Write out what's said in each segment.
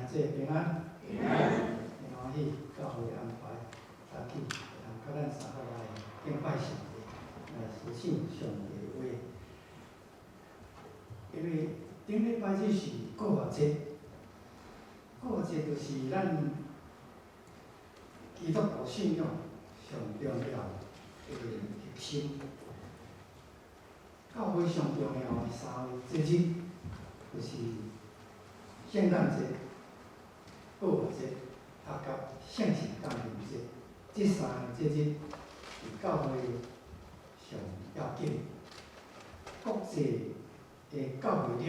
姊平安。平安。真歡喜，教會安排早起，會當佮咱三個來敬拜上帝，來思想上帝的話。因為頂禮拜日是復活節，復活節就是咱基督徒信仰上重要的核心。教會上重要的三個節日，就是聖誕節、復活節，佮聖神降臨節，這三個節日是教會上要緊。國際的教會曆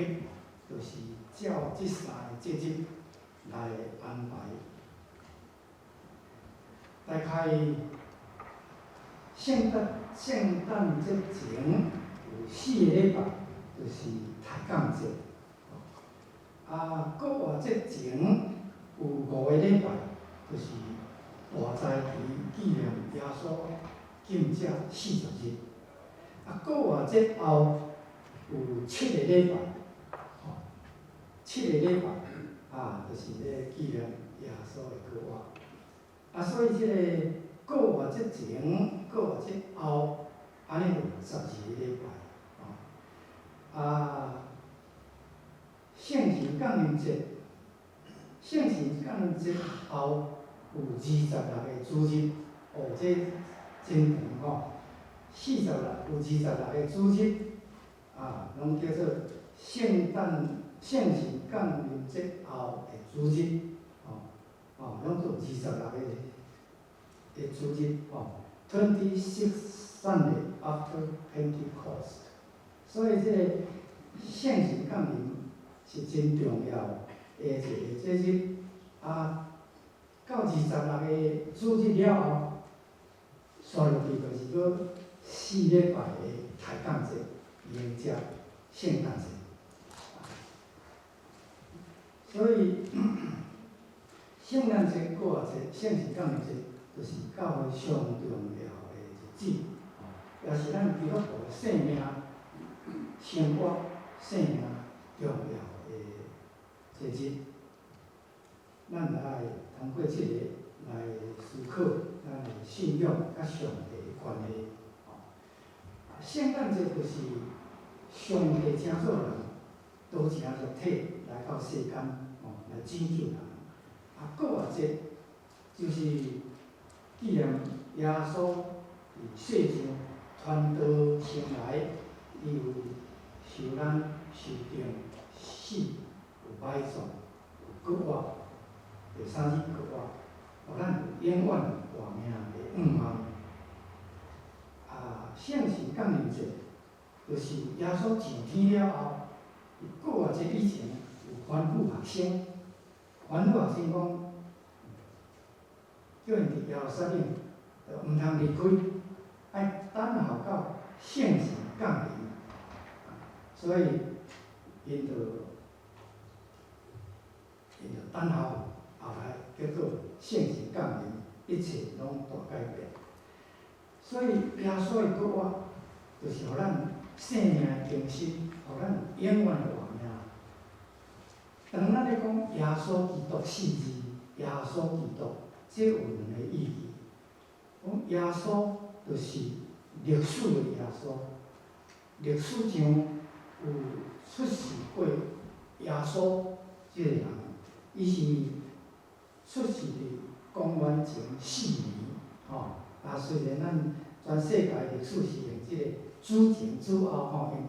就是照這三個節日來安排。大概聖誕節前有4個禮拜，就是抬槓節。復活節前有5個禮拜，就是大齋期紀念耶穌禁食40日。復活節後有七個禮拜，七個禮拜，就是咧紀念耶穌的復活。所以這个復活節前、復活節後，按呢就12個禮拜，聖神降臨節，聖神降臨節後有26個主日，這真長吼，46有26個主日，攏叫做聖神降臨節後的主日，攏做26個的主日，26 Sunday after Pentecost，所以這个聖神降臨是真重要的一个節日。到26個主日了後，紲落去就是閣4禮拜的抬槓節，迎接聖誕節。所以聖誕節、復活節、聖神降臨節，就是教會上重要的日子，也是咱基督徒的生命、生活、生命重要的節日。咱愛通過這个來思考咱的信仰佮上帝的關係。聖誕節就是上帝成做人，道成肉體來到世間，來拯救人。復活節就是紀念耶穌佇世上傳道生涯，伊有受難、受釘、死、有埋葬、有復活，第三日復活，予咱有永遠活命的盼望。聖神降臨節就是耶穌上天了後，佇復活節以前有吩咐學生，吩咐學生講，叫𪜶佇耶路撒冷，就毋通離開，愛等候到聖神降臨。所以，𪜶就等候，後來結果聖神降臨，一切攏大改變。所以耶穌的復活，就是予咱生命的更新，予咱永遠的活命。當咱咧講耶穌基督四字，耶穌基督，這有兩个意義。講耶穌就是歷史的耶穌，歷史上有出世過耶穌這个人，伊是出世佇公元前4年，雖然咱全世界歷史是用這个主前主後吼，用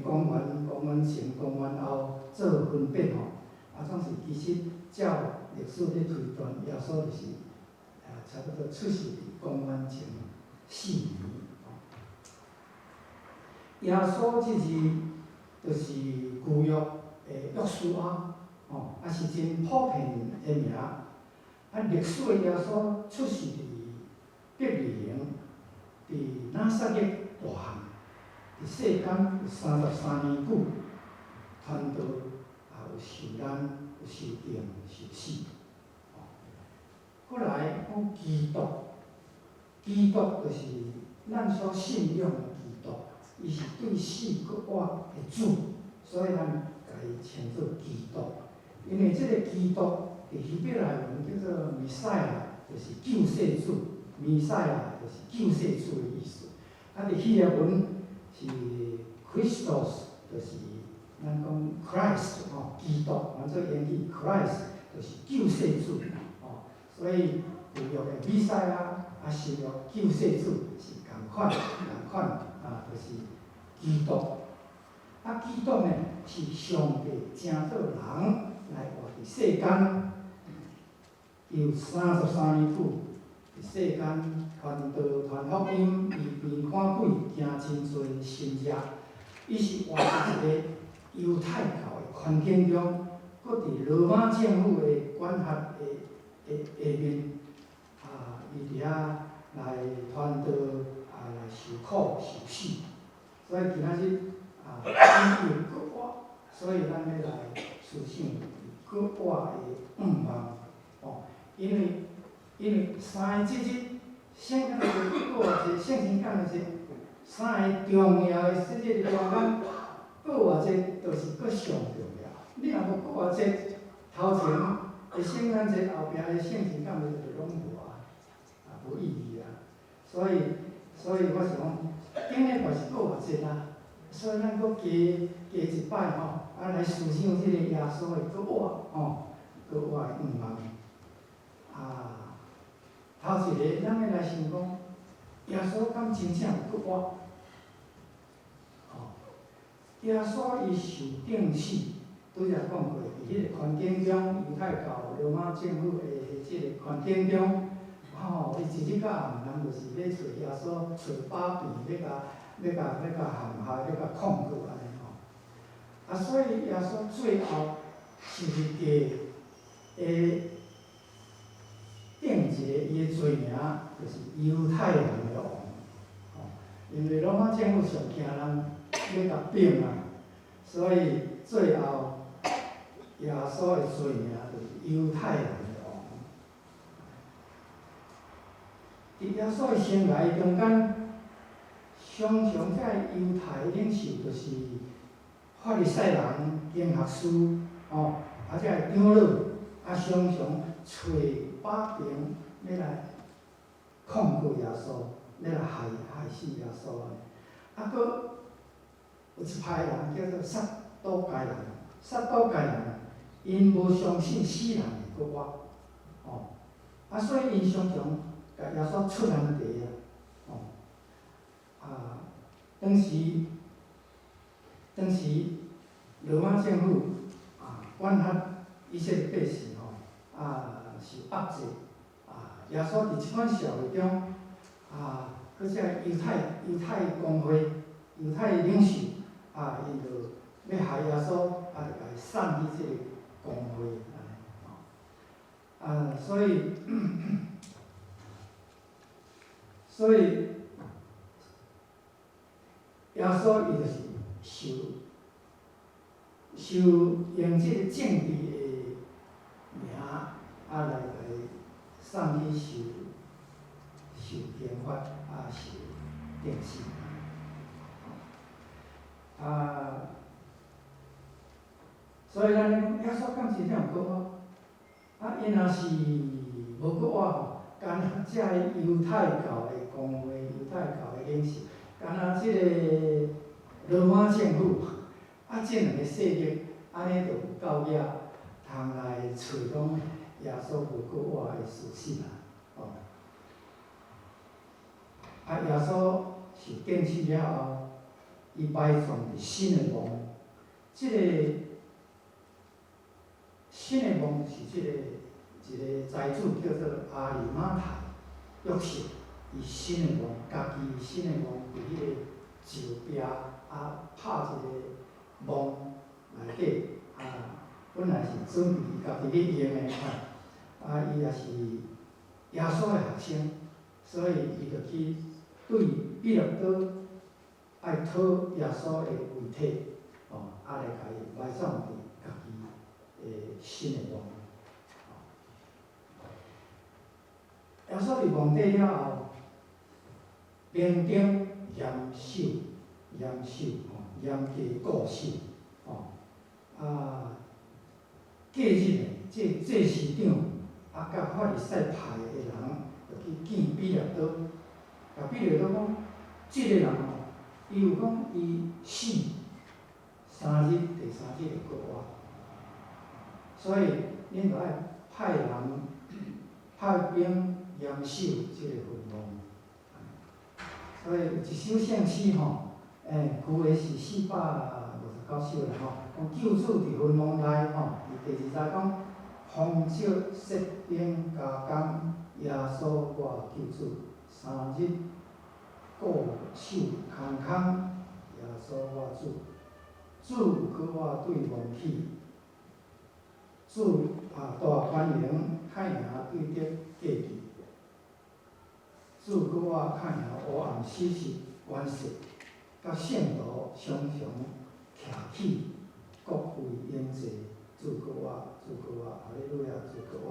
公元前、公元後做分別吼，總是其實照歷史咧推斷，耶穌就是差不多出世佇公元前四年。耶穌這字就是舊約的約書亞，也是真普遍的名。歷史的耶穌出世佇伯利恆，佇拿撒勒大漢，佇世間有33年久，傳道，也有受難、有受釘、受死。過來講基督，基督就是咱所信仰的基督，伊是對死閣活的主，所以咱共伊稱做基督。因為這個基督佇希伯來文叫做彌賽亞，就是救世主。彌賽亞就是救世主的意思。啊，佇希臘文是 Christos，就是咱講 Christ 吼，基督，換做英語 Christ 就是救世主吼。所以舊約的彌賽亞，啊，新約救世主是仝款仝款啊，就是基督。啊，基督呢是上帝成做人來活佇世間，有33年久，佇世間傳道傳福音，醫病趕鬼，行真濟神蹟。伊是活佇一個猶太教的環境中，閣佇羅馬政府的管轄的下面，啊，伊佇遐來傳道，啊，來受苦受死。所以今仔日啊，伊有復活，所以咱欲來思想伊復活的願望，哦，因為三個節日，聖誕節、復活節、聖神感恩節，三個重要的節日中間，復活節就是閣上重要。你若無復活節，頭前的聖誕節，後壁的聖神感恩節就攏無啊，啊，無意義啊。所以我想講，頂禮拜是復活節啊，所以咱閣加加一擺吼，啊來思想這個耶穌的復活吼，復活的願望。啊，頭一个，咱欲來想講，耶穌敢真正有復活？吼，耶穌伊受釘死，拄才講過，佇彼個環境中，猶太教羅馬政府的這個環境中，吼，伊一日到暗，人就是欲揣耶穌，揣把柄，欲共陷害，欲共控告按呢吼。啊，所以耶穌最後十字架的釘一个伊的罪名，就是猶太人的王，吼，因為羅馬政府上驚人欲共反啊，所以最後耶穌的罪名就是猶太人的王。佇耶穌的生涯中間，常常這猶太領袖就是法利賽人、經學師，吼，啊，這个長老，啊，常常揣把柄欲來控告耶穌，欲來害死耶穌按呢。啊，閣有一派人叫做撒都該人，撒都該人，𪜶無相信死人會復活，吼，啊，所以𪜶常常共耶穌出難題啊，吼，啊，當時羅馬政府啊管轄以色列百姓吼，啊受壓制，啊，耶穌佇這款社會中，啊，閣這猶太公會、猶太領袖，啊，𪜶就欲害耶穌，啊，就共伊送去這個公會，按呢，吼，啊，所以耶穌伊就是受用這個政治的名，啊來共伊送去受刑罰，啊受釘死。啊，所以咱咧講耶穌敢真正有復活？啊，伊若是無復活吼，敢若這个猶太教的公會、猶太教的領袖，敢若這个羅馬政府，啊，這兩个勢力，按呢就有夠額，通來揣講耶穌無復活的事實啊，吼。啊，耶穌受釘死了後，伊埋葬佇新的墓，這个新的墓是這个一个財主叫做亞利馬太約瑟，伊新的墓，家己新的墓佇彼個石壁啊拍一个墓內底，啊，本來是準備伊家己去用的，啊，伊也是耶穌的學生，所以伊就去對彼拉多愛討耶穌的遺體，吼，啊來共伊埋葬佇家己的新的墓。耶穌佇墓底了後，兵丁嚴守嚴守吼，嚴格固守，吼，啊，隔日呢，這祭司長啊，佮法利賽派的人，就去見彼拉多，共彼拉多講，這个人吼，伊有講伊死三日，第三日會復活，所以恁著愛派人派兵嚴守這个墳墓。所以有一首聖詩吼，舊的是469首啦吼，講救主佇墳墓內吼，佇第二節講，風雪設兵加工，耶穌我救主，三日固守空空，耶穌我主，主閣活對望起，主啊大權能，較贏對敵過去，主閣活較贏黑暗死實權勢，佮聖徒常常徛起，國位永坐，主閣活，主閣活，哈利路亞，主閣活。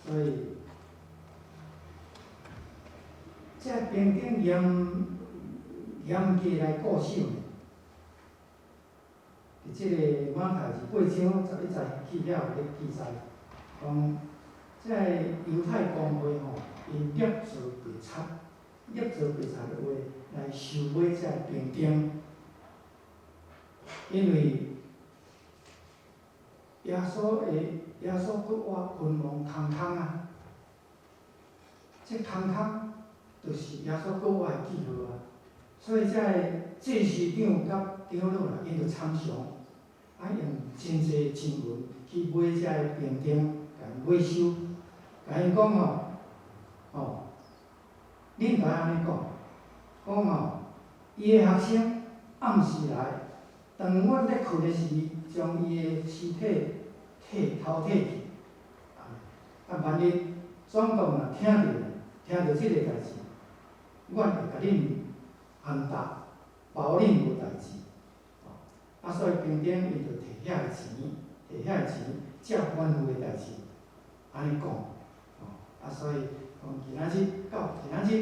所以，這兵丁嚴嚴格來固守呢，佇這个馬太28章11節起了有咧記載，講這个猶太公會吼，𪜶捏造白賊，捏造白賊的話來收買這个兵丁，因為耶穌的耶穌復活墳墓空空啊，這空空就是耶穌復活的記號啊，所以這个祭司長佮長老啦，𪜶就參詳，啊用真濟金銀去買這个兵丁，共𪜶買收，共𪜶講吼，吼，恁著愛按呢講，講吼，伊的學生暗時來，當阮咧睏的時，將伊的屍體提偷提去。啊，萬一總統若聽著這个代誌，阮會共恁安答，包恁無代誌。啊，所以兵丁伊就提遐个錢，提遐个錢，照吩咐的代誌，按呢講。啊，所以講今仔日到今仔日，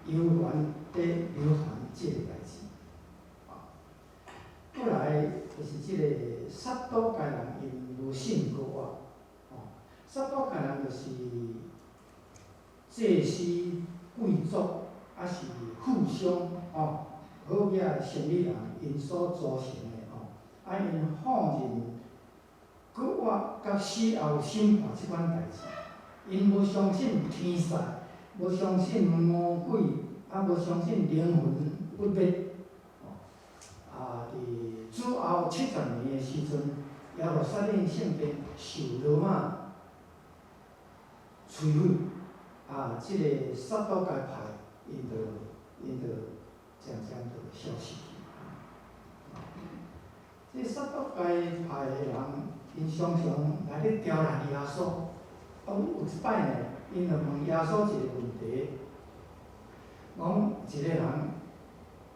猶原佇流傳這个代誌。過來就是這个撒都該人𪜶無信復活，吼，撒都該人就是祭司、貴族，抑是富商，吼，好額的生意人，𪜶所組成的吼，啊，𪜶否認復活佮死後審判這款代誌，𪜶無相信天使，無相信魔鬼，啊，無相信靈魂不滅。啊，佇主後70年的時陣，耶路撒冷聖殿受羅馬摧毀，啊，這个撒都該派，𪜶就漸漸就消失去。這撒都該派的人，𪜶常常來咧刁難耶穌。啊，有一擺呢，𪜶就問耶穌一个問題，講一个人，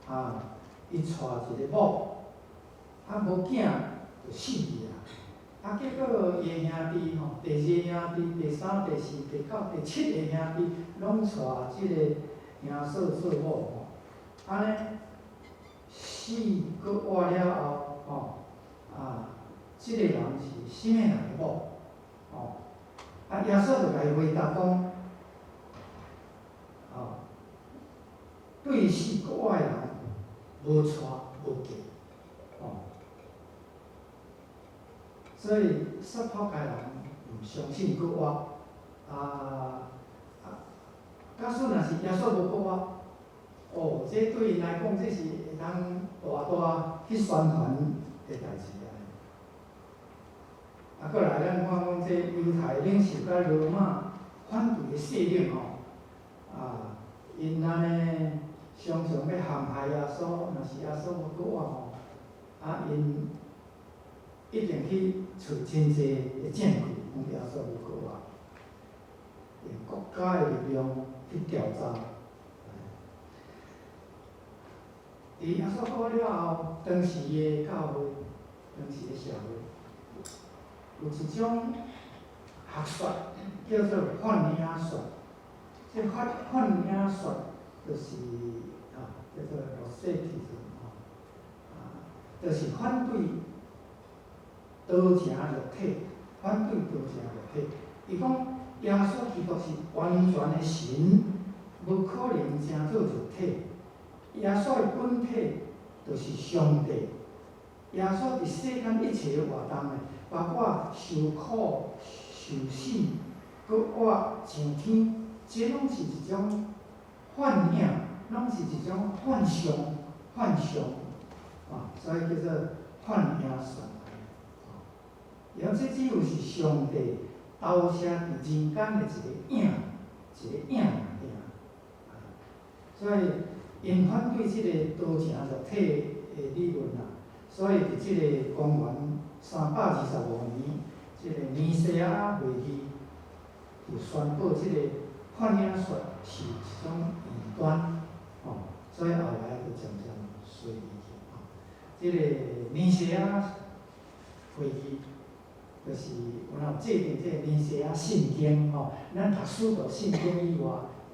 啊，伊娶一個某，啊無囝就死去啊！啊，結果伊的兄弟吼，第二個兄弟、第三、第四、第九、第七个兄弟，攏娶這个兄嫂做某吼。按呢死閣活了後吼，啊，這个人是啥物人的某？吼，啊，耶穌就共伊回答講，吼，對死閣活的人，無娶無嫁，吼，所以撒都該人毋相信復活，啊啊，假使若是耶穌無復活，哦，這對𪜶來講，這是會當大大去宣傳的代誌啊。啊，閣來咱看講這猶太領袖佮羅馬反對的勢力吼，啊，𪜶按呢常常欲陷害耶穌，若是耶穌無復活吼，啊，𪜶一定去揣真濟的證據，講耶穌無復活，用國家的力量去調查。佇耶穌復活了後，當時的教會，當時的社會，有一種學說叫做幻影說。這幻幻影說就是啊，叫做羅西體論吼，啊，就是反對道成肉體，反對道成肉體。伊講耶穌基督是完全的神，無可能成做肉體。耶穌的本體就是上帝。耶穌佇世間一切的活動呢，包括受苦、受死、閣活上天，這攏是一種幻影，攏是一種幻象，幻象，啊，所以叫做幻影說。伊講這只有是上帝投射佇人間的一個影，一個影爾。所以，𪜶反對這個道成肉體的理論啦。所以佇這個公元325年，這個尼西亞會議就宣布這個幻影說是一種異端，吼，所以後來就漸漸衰微去。吼，這個尼西亞會議就是有哪有制定這個尼西亞信經，吼，咱讀使徒信經以外，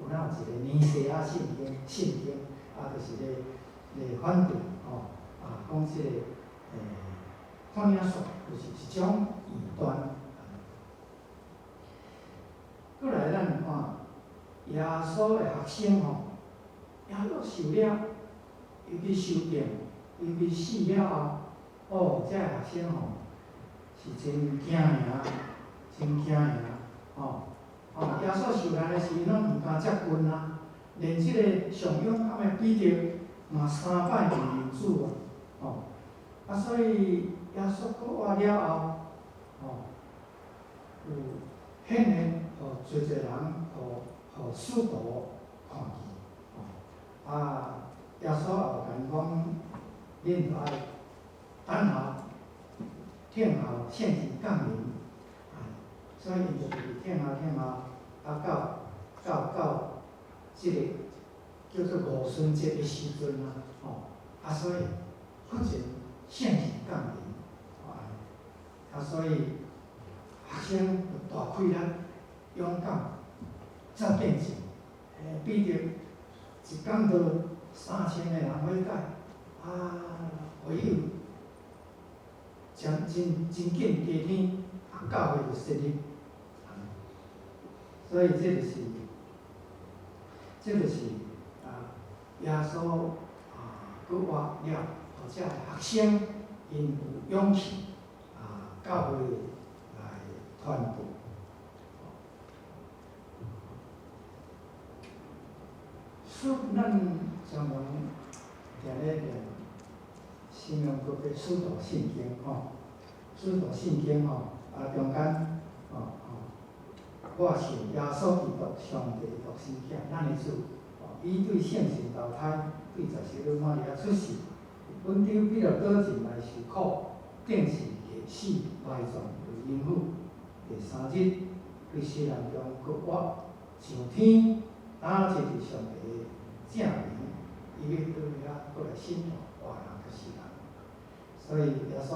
有哪有一個尼西亞信經？信經啊，就是咧反對，吼，啊，講這個幻影說就是一種異端。閣來咱看耶穌的學生吼，耶穌受了，尤其受定，尤其死了後，哦，這个學生吼是真驚贏，真驚贏，吼！哦，耶穌受難的時，攏毋敢接近啊，連這个上勇敢的彼得嘛三擺毋認主啊，吼！啊，所以耶穌復活了後，吼，有顯現予濟濟人，予使徒看見，吼！啊，耶穌也有共𪜶講，恁著愛等候，等候聖神降臨，所以𪜶就直直等候等候，啊到這个叫做五旬節的時陣啊，吼，啊所以忽然聖神降臨，啊所以學生就大氣力，勇敢，走見證，彼得一講道3000个人悔改，啊，會友真真真緊加添，啊，教會就設立，所以這就是啊，耶穌啊復活了，予這學生𪜶有勇氣啊，教會來傳播。使咱專門定咧念新約閣叫使徒信經吼，使徒信經吼，啊中間吼吼，我信耶穌基督上帝獨生囝，咱的主，吼，伊對聖神投胎，對十四日瑪利亞出世，本丟彼拉多前來受苦，釘死、死、埋葬為淫婦，第三日對死人中復活，上天，擔坐佇上帝的正邊，伊欲倒遐閣來審判活人佮死人。所以耶穌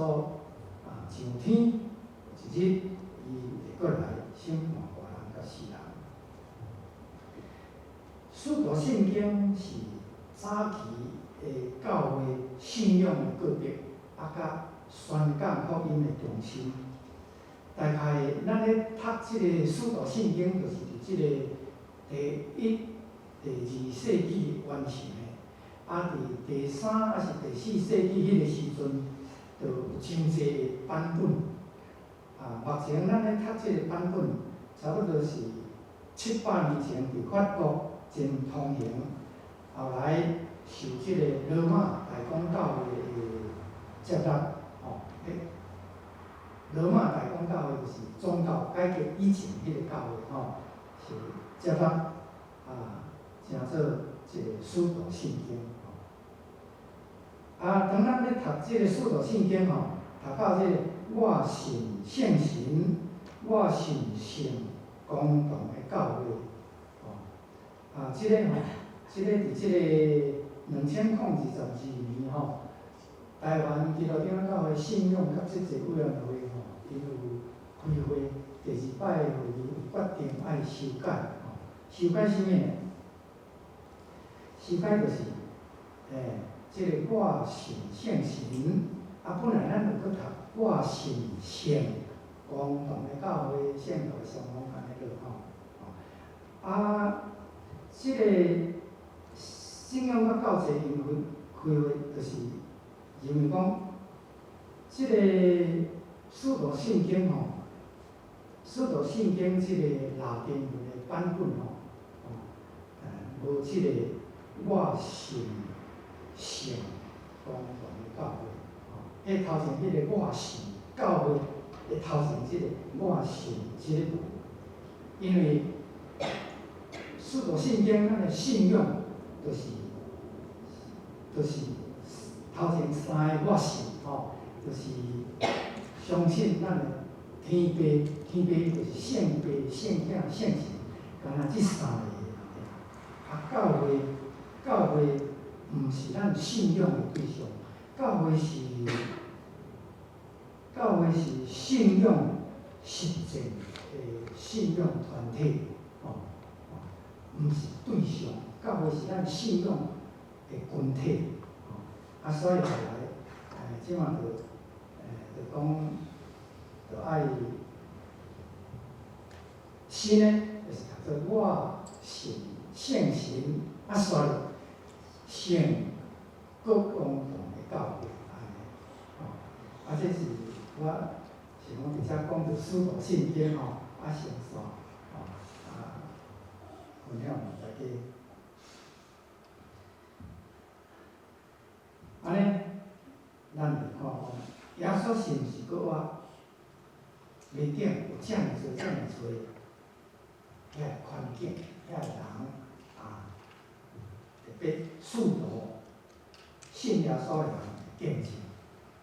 啊上天，有一日伊會閣來審判活人佮死人。使徒信經是早期的教會信仰的告白，啊，佮宣講福音的中心。大概咱咧讀這个使徒信經，就是佇這個第一、第二世紀完成的。啊，佇第三抑是第四世紀彼个時陣，就有真濟的版本。啊，目前咱咧讀這个版本，差不多是700年前佇法國真通行，後來受這个羅馬大公教會的接納，吼，羅馬大公教會就是宗教改革以前彼个教會，吼，是接納啊，成做一个使徒信經。啊，當咱咧讀這个使徒信經吼，讀到這个我信聖神，我信聖公同的教會，吼，啊，這個吼，這个佇這個2022年吼，台灣基督長老教會信仰佮節制委員會吼，𪜶有開會，第二擺會議有決定愛修改，吼，修改啥物呢？修改就是，這个我信聖神，啊，啊，本來咱有閣讀我信聖共同的教會，聖道雙方按呢落吼。啊，這个信仰佮教濟因分開會，就是認為講，這个使徒信經吼，使徒信經這个拉丁文的版本吼，哦，無這个我信聖共同的教會，吼，彼頭前彼个我信教會的頭前這個我信這个無，因為使徒信經咱的信仰就是頭前三个我信吼，就是相信咱的天父，天父就是聖父、聖子、聖神，敢若這三个。啊，教會教會毋是咱信仰的對象，教會是信仰實踐的信仰團體，吼，毋是對象。教會是咱信仰的群體，吼，啊，所以後來，這馬就講，就愛新的，就是讀做我信聖神，啊，煞聖閣共同的教會，按呢，吼，啊，這是我想講佇遮講著使徒信經吼，啊，先煞，吼，啊，分享予大家。按呢，咱來看講，耶穌是毋是閣活？袂頂有遮爾濟、遮爾濟遐個環境、遐個人啊，特別使徒信耶穌的人見證，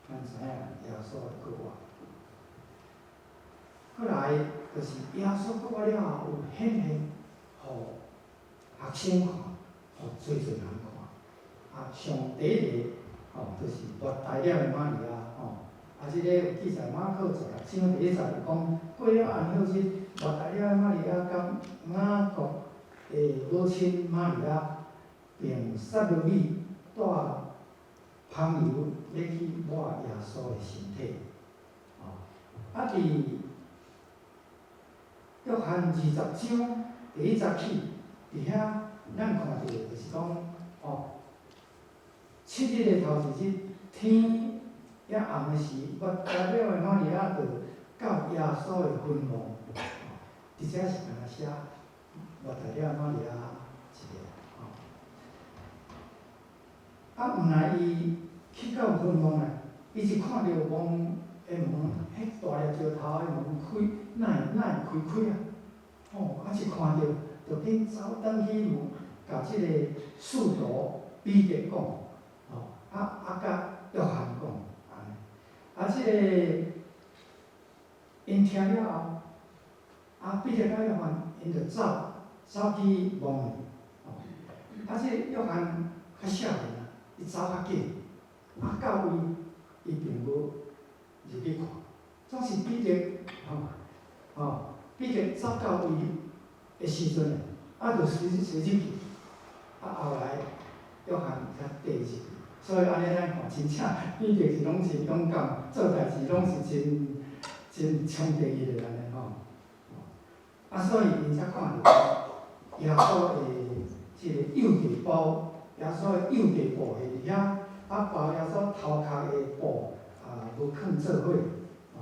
咱知影耶穌會閣活。過來就是耶穌復活了後，有顯現予學生看，予濟濟人看。啊，上第一个吼，就是抹大拉的瑪利亞吼。啊，這个有記載馬可16章第一節有講，過了安息日，抹大拉的瑪利亞佮雅各的母親瑪利亞，並撒羅米帶香油欲去抹耶穌的身體。吼，啊，佇約翰20章第一節起，佇遐咱看著就是講，哦，7日的頭一日，天猶暗的時，抹大拉的瑪利亞就到耶穌的墳墓，佇遮是敢若寫抹大拉瑪利亞一个，吼。啊，毋來伊去到墳墓內，伊一看著墓的門，彼大粒石頭的門開，哪會哪會開開啊？吼，啊一看著，就緊走轉去問，共這个使徒彼得講，吼，啊啊佮約翰講，按呢，啊這个𪜶聽了後，啊彼得佮約翰𪜶就走，走去墓內，吼，啊這個約翰較少年啊，伊走較緊，啊到位伊並無入去看，總是彼得，吼，吼，彼得走到位的時陣，啊就隨隨入去，啊後來約翰才綴入去，所以按呢咱看真正彼得是攏是勇敢，做代誌攏是真真衝第一的按呢吼。啊，所以𪜶才看著耶穌的這个幼弟包，耶穌的幼弟布佇遐，啊包耶穌頭殼的布啊無囥做伙，吼。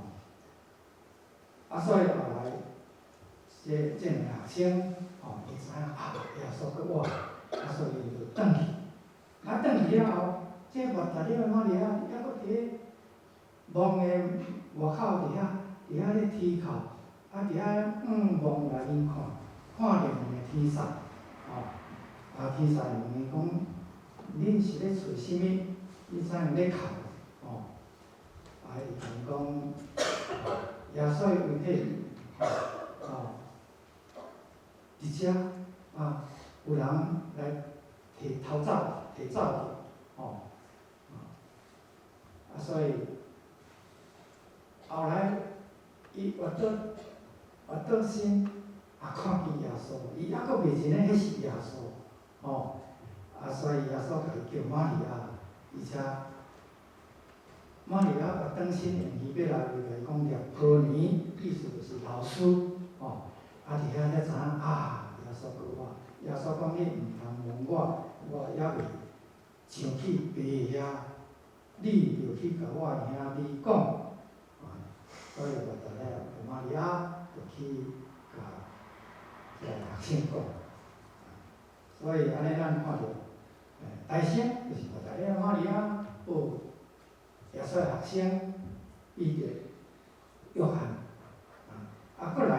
啊，所以後來，這這兩个學生吼，伊知影啊，耶穌閣活，啊，所以伊就轉去。啊，轉去了後，這抹大拉的瑪利亞猶閣佇咧墓的外口佇遐，佇遐咧啼哭，啊，佇遐向墓內面看，看著兩个天使，吼，啊，天使問伊講：恁是咧揣啥物？你怎樣咧哭？吼，啊，伊共𪜶講，耶穌的遺體，吼，佇遮啊，有人來提偷走，提走去，吼，啊，所以後來伊活倒身，也看見耶穌，伊猶閣袂認得彼是耶穌，吼，啊，所以耶穌共伊叫瑪利亞，伊才瑪利亞把當心用希伯來話共伊講拉波尼，意思就是老師，吼。啊，佇遐才知影啊，耶穌閣活。耶穌講你毋通問我，我猶未上去爸遐，你著去共我的兄弟講。啊，所以瑪達肋瑪利亞就去共遮學生講。所以按呢，咱看著，大先就是瑪達肋瑪利亞，報耶穌的學生彼得、約翰，啊，閣來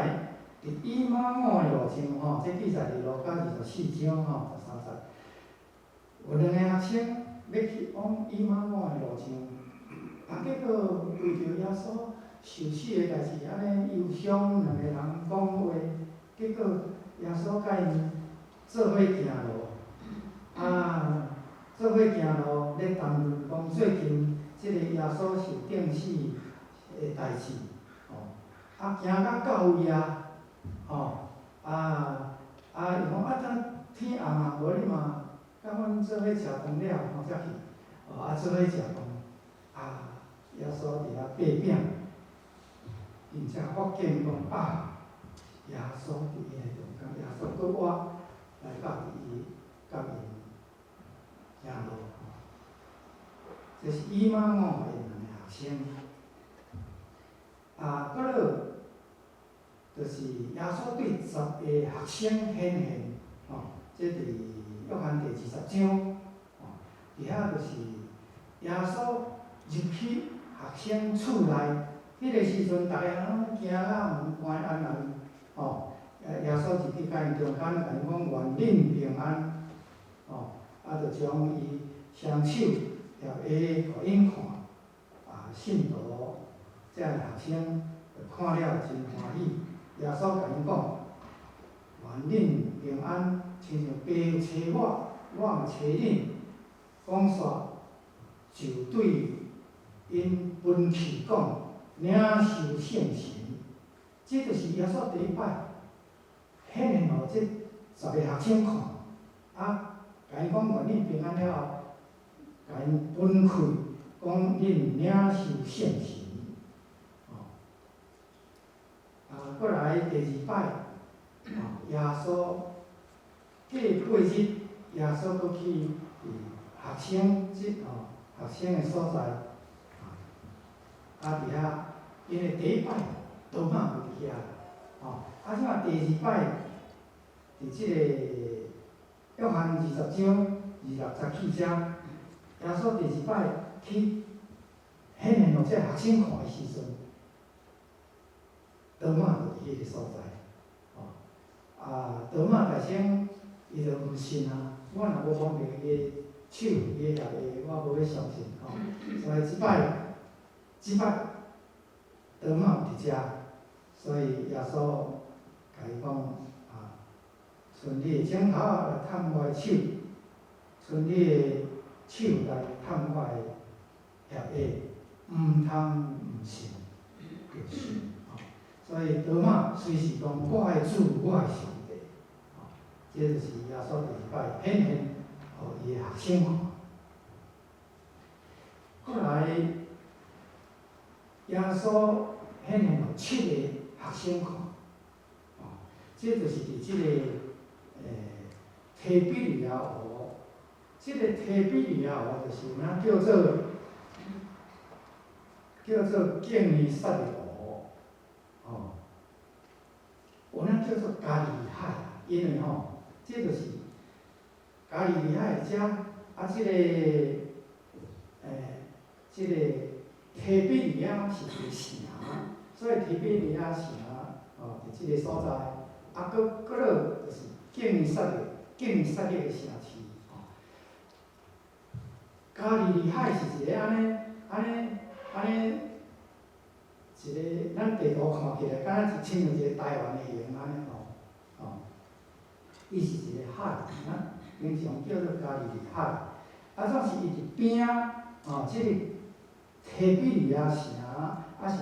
佇以馬忤的路上吼，這記載佇路加24章吼13節，有兩个學生欲去往以馬忤的路上，啊，結果為著耶穌受死的代誌，按呢憂傷，兩个人講話，結果耶穌共𪜶做伙行路，啊，做伙行路咧談論講最近這个耶穌受釘死的代誌，吼，啊，行到到位啊，吼，啊啊，伊講啊，等天暗啊，無你嘛，佮阮做伙食飯了吼，才去，吼，啊，做伙食飯，啊，耶穌佇遐擘餅，𪜶才發現講啊，耶穌佇𪜶的中間，耶穌閣活來到佇伊佮𪜶行路，這是以馬忤的兩個學生。啊，閣落就是耶穌對十個學生顯現，吼，這佇約翰第二十章，吼，佇遐就是耶穌入去學生厝內，彼个時陣，逐个人攏驚甲門關絚絚，吼，耶穌入去共𪜶中間，共𪜶講願恁平安，吼，啊，就將伊雙手協下予𪜶看，啊，信徒遮个學生就看了真歡喜。耶穌共𪜶講：願恁平安，親像爸差我，我嘛差恁。講煞就對𪜶分氣講：領受聖神。這就是耶穌第一擺顯現予這十个學生看，啊，共𪜶講願恁平安了後，共𪜶分氣講恁領受聖神。吼，啊，閣來第二擺，吼，耶穌過8日，耶穌閣去佇學生這吼學生的所在，啊，佇遐，因為第一擺多馬無佇遐，吼，啊，這馬第二擺佇這個約翰二十章26節起遮，耶穌第二擺去顯現予這學生看的時陣，多馬就佇彼个所在，吼，啊，多馬大先伊就毋信啊，我若無摸著伊的手，伊的額，我無欲相信，吼，所以這擺，這擺多馬有佇遮，所以耶穌共伊講啊，伸你的指頭來探我的手，伸你的手來探我的額，毋通毋信，就信，吼。所以多馬隨時講我的主，我的上帝，吼，這就是耶穌第二擺顯現予伊的學生看。閣來，耶穌顯現予七个學生看，吼，這就是佇這个提比哩亞湖，這个提比哩亞湖就是有影叫做敬尼撒勒湖，吼，有影叫做加利利海，因為吼，這就是加利利海遮，啊，這個提比哩亞是一個城，所以提比哩亞城，吼，佇這個所在，啊，閣閣落就是敬尼撒勒，敬尼撒勒的城市，吼。加利利海是一个按呢，按呢，按呢，一个咱地圖看起來，敢若是親像一個台灣的形按呢吼，吼。伊是一個海，咱平常叫做加利利海。啊，總是伊佇邊仔，吼，這個提比哩亞城，啊是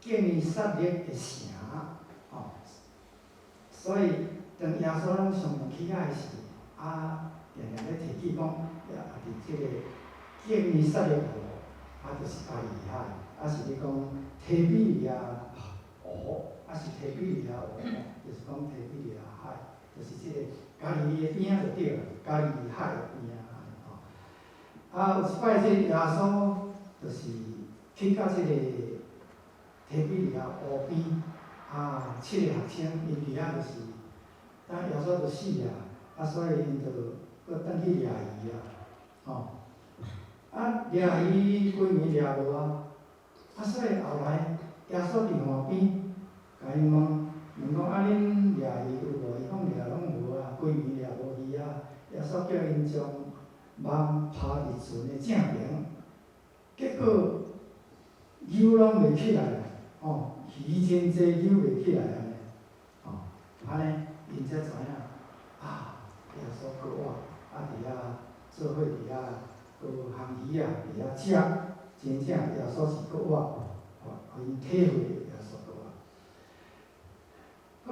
敬尼撒勒的城，吼。所以當耶穌攏上去遐的時，啊，定定咧提起講，也佇這個敬尼撒勒湖，啊，就是加利利海，啊是咧讲提比哩亚湖，啊是提比哩亚湖，就是讲提比哩亚海，就是這個加利利的邊仔就對啦，加利利海的邊仔吼。啊，有一擺這個耶穌就是去到這個提比哩亞湖邊，啊，七個學生𪜶佇遐就是，等耶穌就死啊，啊，所以𪜶就閣轉去掠魚啊，吼。啊，掠魚規暝掠無啊，啊，所以後來耶穌佇岸邊，共𪜶問，問講啊，恁掠魚有無？伊講掠攏無啊，規暝掠無魚啊。耶穌叫𪜶將網拋佇船的正爿，結果搝攏袂起來，吼，魚真濟，搝袂起來按呢，吼，按呢，𪜶才知影，啊，耶穌閣活，啊，佇遐做伙佇遐閣烘魚仔，佇遐食，真正耶穌是閣活，吼，予𪜶體會耶穌閣活。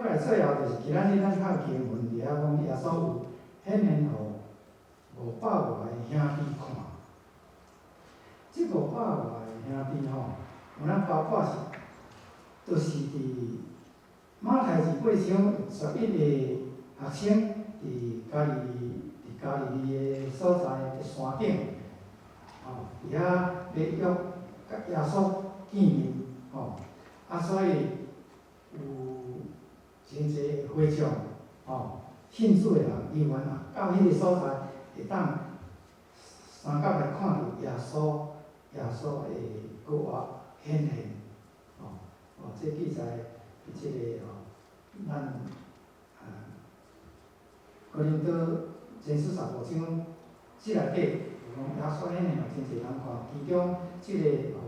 閣來最後就是今仔日咱讀經文佇遐講耶穌有顯現予五百外个兄弟看。這五百外个兄弟吼，有咱包括是，就是佇馬太28章11個學生佇加利利的所在佇山頂，吼，佇遐欲約佮耶穌見面，吼，啊，所以有真濟會眾，吼，信主的人，猶原啊，到彼個所在會當相佮來看著耶穌，耶穌的復活顯現，吼，哦，這記載佇這個吼，咱啊，哥林多前書15章這內底有講耶穌顯現予真濟人看，其中這個予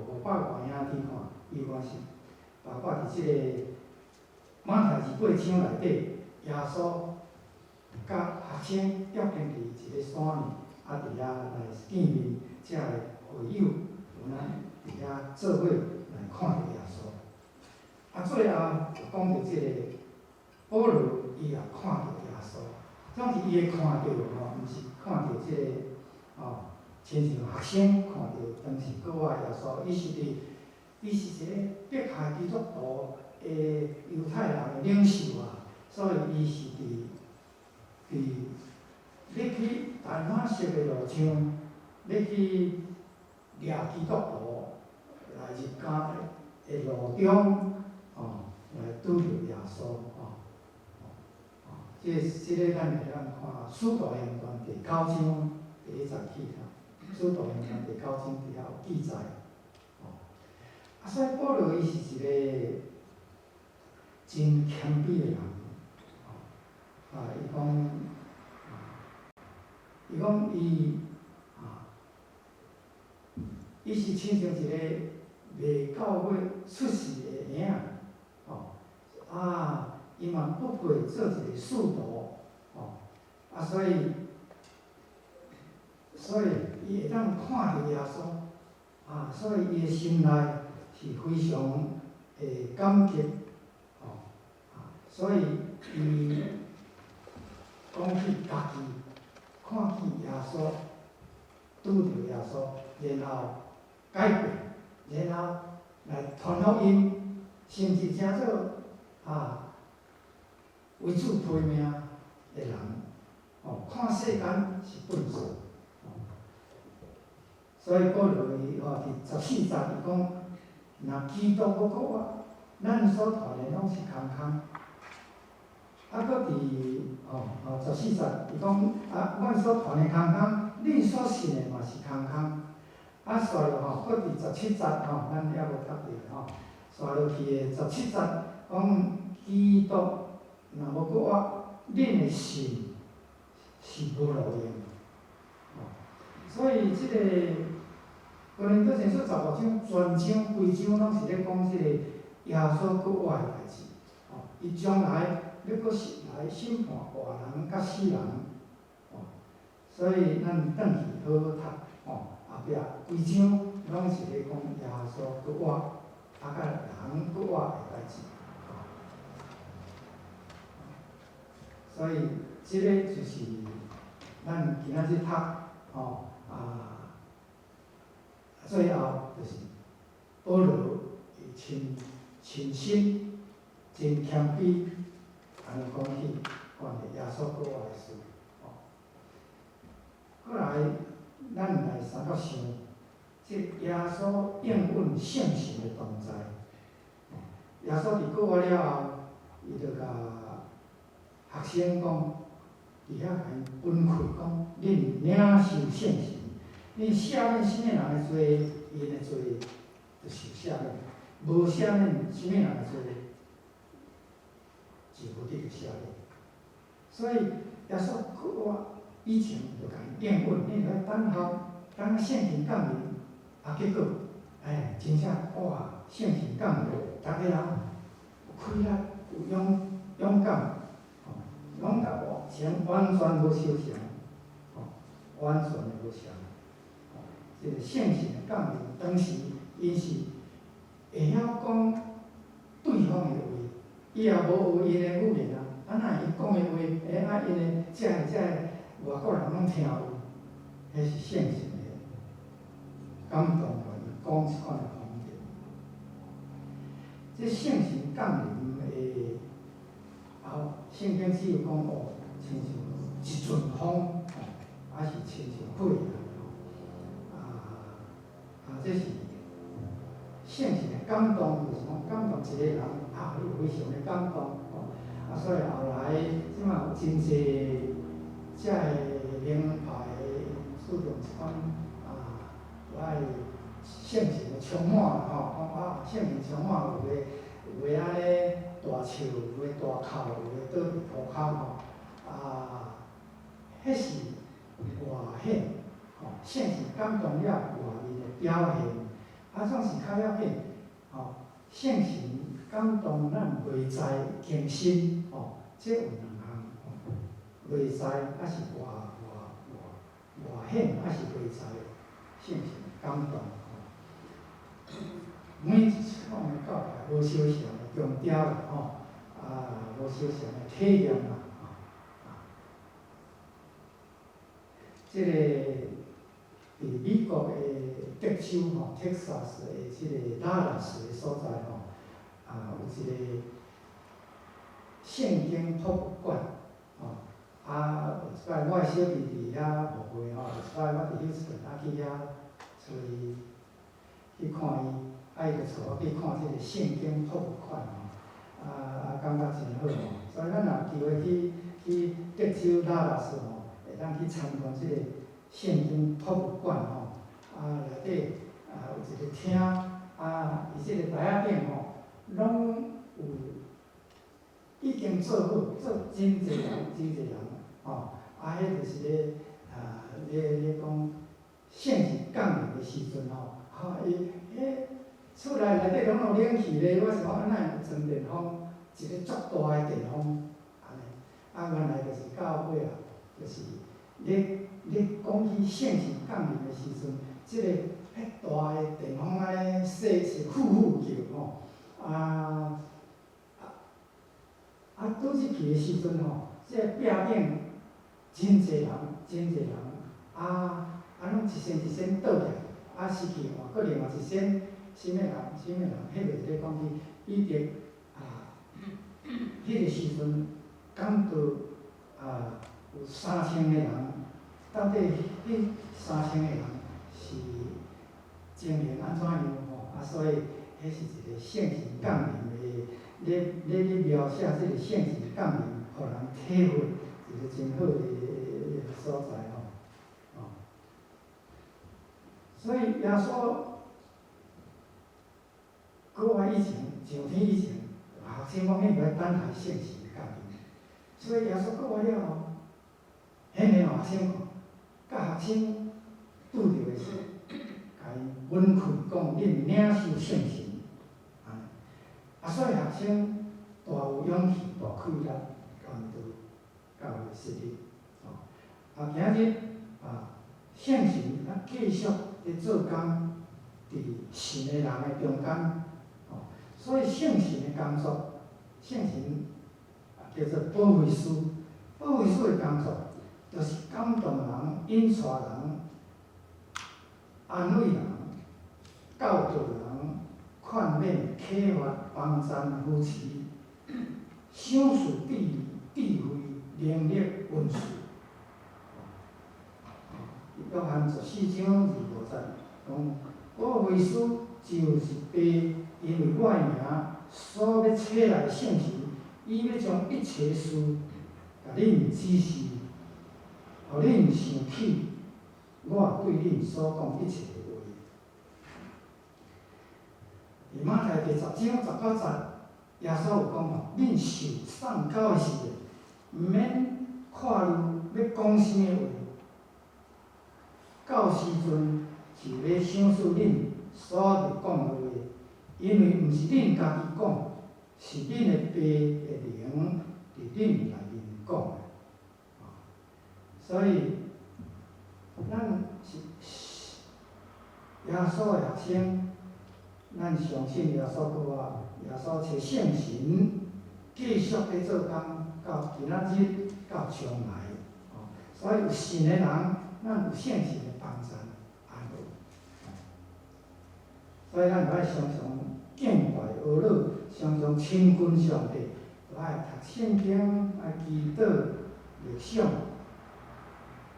五百外兄弟看，伊原是包括佇這個馬太28章內底，耶穌佮學生約定佇一個山裡，啊，佇遐來見面，才會會友有咱佇遐做伙來看著耶穌。啊，最後有講著這個保羅，伊也看著耶穌，總是伊會看著吼，毋是看著這個吼，親像學生看著當時閣活耶穌，伊是一個迫害基督徒的猶太人的領袖啊，所以伊是佇欲去大馬色的路上，欲去掠基督徒來入監的路中，吼，來拄著耶穌，吼，吼，這個咱會當看《使徒行傳》第九章第一節起吼，《使徒行傳》第九章佇遐有記載，吼，啊，所以保羅伊是一個真謙卑的人，吼，啊，伊講伊，啊，伊是親像一個未到尾出世的嬰仔，吼，啊，伊嘛不配做一個使徒，吼，啊，所以伊會當看著耶穌，啊，所以伊的心內是非常會感激，吼，啊，所以伊講起家己看見耶穌，拄著耶穌，然後改變，然後來傳福音，甚至成做啊為主賠命的人，吼，看世間是糞埽，所以保羅伊吼佇14節伊講，若基督無復活，咱所傳的攏是空空。啊，閣佇吼吼十四節，伊講啊，阮所傳的空空，恁所信的嘛是空空。啊，紲落吼，閣佇十七節吼，咱猶無讀著吼，紲落去的十七節講基督若無復活，恁的信是無路用。吼，所以這個哥林多前書十五章全章規章攏是咧講這個耶穌復活的代誌。吼，伊將來欲閣是來審判活人佮死人。吼，所以咱轉去好好讀，吼，後壁規章攏是咧講耶穌復活，啊，佮人復活的代誌。吼，所以這個就是咱今仔日讀，吼，啊，最後就是保羅伊親親身真謙卑，按呢講起關於耶穌復活的事。吼，過來，咱來三角想，這耶穌應允聖神的同在。耶穌佇復活了後，伊就共學生講，佇遐共𪜶分開講，恁領受聖神，恁赦免啥物人的罪，𪜶的罪就受赦免；無赦免啥物人的罪，就無得到赦免。所以耶穌復活以前就共𪜶應允，恁著愛等候，等聖神降臨。啊，結果，哎，真正哇，聖神降臨，逐个人有氣力，有勇勇敢，吼，攏佮往前完全無相像，吼，完全的無相。吼，這个聖神的降臨，當時𪜶是會曉講對方的話，伊也無學𪜶的語言啊，啊哪會伊講的話，欸啊𪜶的遮个遮个外國人攏聽有，彼是聖神的感動，予𪜶講這款的方言。這聖神降臨的後，聖經只有講哦，親像一陣風，吼，抑是親像火吼，啊啊，這是聖神的感動，就是講感動一個人，啊，你有非常的感動，吼，啊，所以後來這馬有真濟遮个靈派注重這款啊，愛聖神的充滿，吼，講啊，聖神充滿，有的按呢大笑，有的大哭，有的倒佇塗跤吼，啊，彼是外顯，吼，聖神感動了外面的表現，啊，總是較要緊，吼，聖神感動咱內在更新，吼，這有兩項，吼，內在抑是外外外外顯，抑是內在聖神感動，吼。每一種的教派無相像的強調啦，吼，啊，無相像的體驗啦，吼，啊，這个佇美國的德州吼，Texas 的這个達拉斯的所在吼，啊，有一个聖經博物館，吼，啊，有一擺我的小弟佇遐牧會吼，有一擺我佇休斯頓啊去遐揣伊去看伊，啊，伊就帶我去看這个聖經博物館吼，啊啊，感覺真好吼，所以咱若有機會去去德州達拉斯吼，會當去參觀這個聖經博物館吼，啊，內底啊有一個廳，啊，伊這個台仔頂吼，攏有已經做好，做真濟人，真濟人，吼，啊，彼就是咧啊，咧咧講聖神降臨的時陣吼，吼，伊彼厝內內底攏有冷氣咧，我想講啊，哪會有裝電風，一个足大的電風，按呢，啊，原來就是到尾啊，就是咧咧講起聖神降臨的時陣，這个彼大的電風按呢細是呼呼叫吼，啊啊啊，倒入去的時陣吼，這个壁頂真濟人，真濟人，啊啊，攏一身一身倒起來，啊，失去換閣另外一身，啥物人，啥物人，彼個是咧講起彼得啊，彼個時陣講到啊有3000個人，到底彼三千個人是情形按怎樣吼？啊，所以彼是一個聖神降臨的，咧咧咧描寫這個聖神降臨，予人體會一個真好的所在吼，吼。所以耶穌復活以前，上天以前，學生講彼愛等待聖神的降臨。所以耶穌復活了後，顯現予學生看，佮學生拄著的時，共𪜶分開講，恁領受聖神，啊，啊，所以學生大有勇氣、大氣力，傳道教會設立，吼，啊，今日啊，聖神啊繼續佇做工，佇信的人的中間，吼，所以聖神的工作，聖神啊叫做保惠師，保惠師的工作，就是感動人、引帶人、安慰人，教導人、勸勉、啟發、幫贊、扶持、賞賜智慧、能力、恩賜。約翰14章25節講：我為師就是父因為我的名所欲差來的聖神，伊欲將一切事共恁指示，予恁想起我對恁所講一切的話。佇馬太第10章19節，耶穌有講吼：恁受送交的時陣，毋免看慮欲講啥物話，到時陣就欲賞賜恁所欲講的話，因為毋是恁家己講，是恁的爸的靈佇恁內面講的。所以，咱是耶穌的學生，咱相信耶穌閣活，耶穌差聖神繼續佇做工，到今仔日到將來。所以有信的人，咱有聖神的幫贊安慰。所以咱著愛常常敬拜阿樂，常常親近上帝，著愛讀聖經，愛祈禱、默想，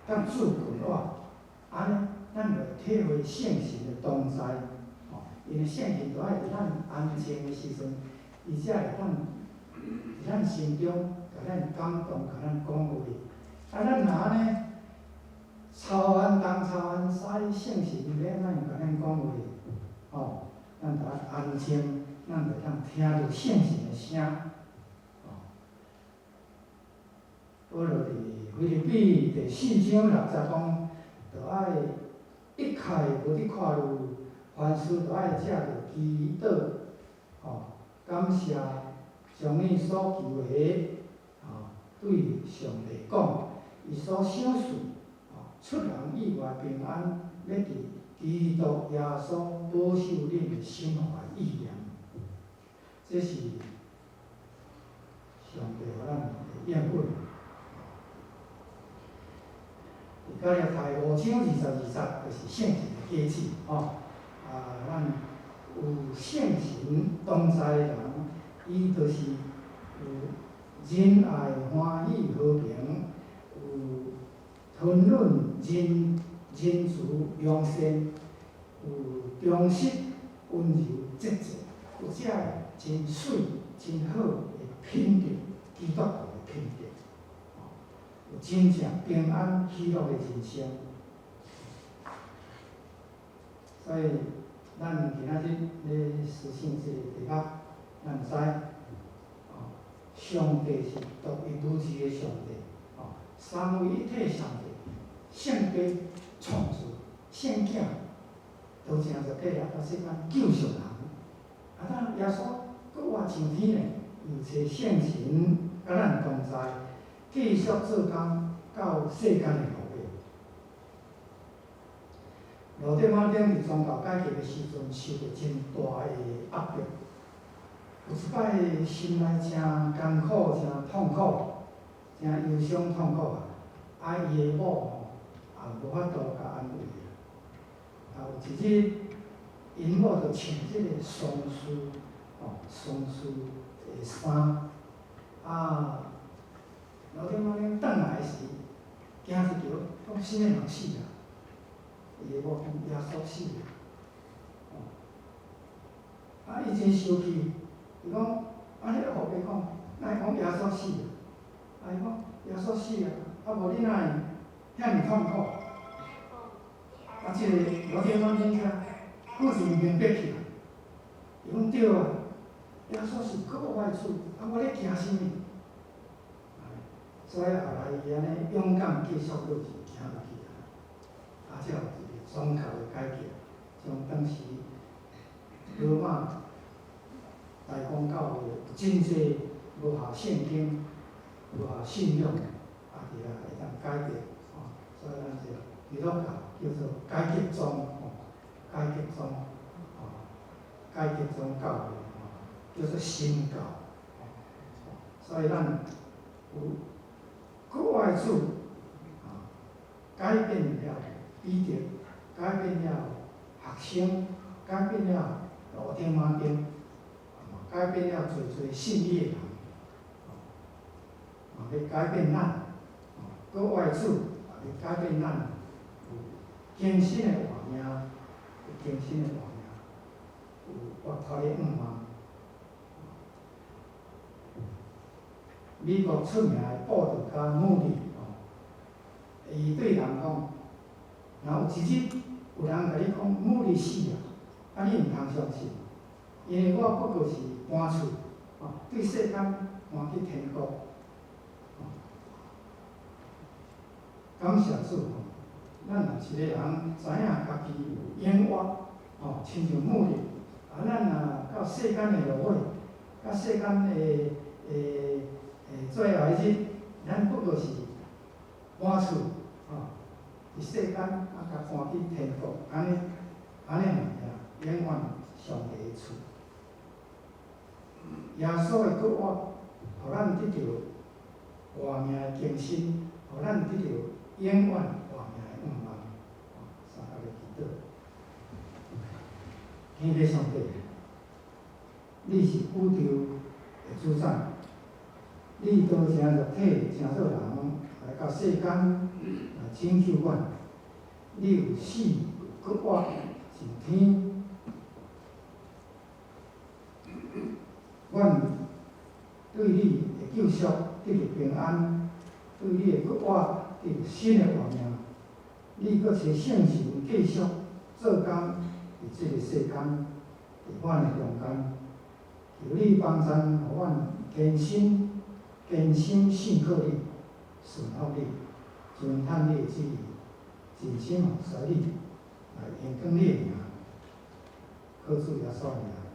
佮主近我，按呢，咱就會體會聖神的同在。因為聖神著愛佇咱安靜的時陣，伊才會當佇咱心中共咱感動，共咱講話。啊，咱若按呢，操煩東操煩西，聖神欲按怎共咱講話？吼，咱著愛安靜，咱就會當聽著聖神的聲。吼，保羅佇腓立比第4章6節講，著愛一概無佇看慮，凡事著愛藉著祈禱，吼，感謝，將你所求的，吼，對上帝講，伊所賞賜，吼，出人意外平安，欲佇基督耶穌保守恁的心懷意念。這是上帝予咱的應允。佇加拉太5章22節，就是聖神的果子，吼。啊，咱有聖神同在的人，伊就是有仁愛、歡喜、和平，有吞忍、仁慈、良善，有忠實、溫柔、節制，有這真媠、真好的品德，基督徒的品德，有真正平安喜樂的人生。所以，咱今仔日咧思想這个題目，咱知，哦，上帝是獨一無二的上帝，哦，三位一體上帝，聖父創造，聖囝道成肉體來到世間救贖人，啊，咱耶穌閣活上天呢，又差聖神佮咱同在，繼續做工到世間的末尾。路德馬丁佇宗教改革的時陣，受著真大的壓迫，有一擺心內誠艱苦、誠痛苦、誠憂傷痛苦啊！啊，伊的某吼也無法度共安慰啊。啊，有一日，𪜶某就穿這个喪事吼，喪事的衫，啊，路德馬丁轉來時，驚一趒，講啥物人死啊？伊的某講耶穌死啊！吼，啊，伊真生氣，伊講，啊，彼个後壁講，哪會講耶穌死啊？啊，伊講耶穌死啊，啊無你哪會遐爾痛苦？啊，這個路德馬丁才忽然明白起來，伊講對啊，耶穌是閣活的主，啊，我咧驚啥物？所以後來伊按呢勇敢繼續落去行落去啊，啊，才有一個宗教的改革，將當時羅馬大公教會有真濟無合聖經、無合信仰，啊，佇遐會當改革，吼，所以咱這基督教叫做改革宗，吼，改革宗，吼，改革宗教會，吼，叫做新教，吼，所以咱有閣活的主，啊，改變了彼得，改變了學生，改變了路頂馬丁，改變了濟濟信伊的人，嘛欲改變咱，閣愛主，嘛欲改變咱有更新的活命，有更新的活命，有活潑的向望。美國出名的布道家穆迪吼，伊對人講，若有一日有人共你講穆迪死啊，啊你毋通相信，因為我不過是搬厝，吼，對世間搬去天國。感謝主吼，咱若一個人知影家己有永活，吼，親像穆迪，啊，咱若到世間的落尾，到世間的最後彼日，咱不過是搬厝，吼，佇世間啊，共搬去天國，按呢，按呢爾，永遠上帝的厝。耶穌的復活，予咱得著活命的更新，予咱得著永遠活命的向望。三個來祈禱。天父上帝，你是宇宙的主宰，你道成肉體，成做人來到世間來拯救阮。你有死有閣活上天，阮對你的救贖得著平安，對你的復活得著新的活命。你閣差聖神繼續做工佇這个世間，佇阮的中間，求你幫贊，予阮堅心堅心信靠你，順服你，遵行你的旨意，盡心服侍你，來榮光你的名。靠主耶穌的名。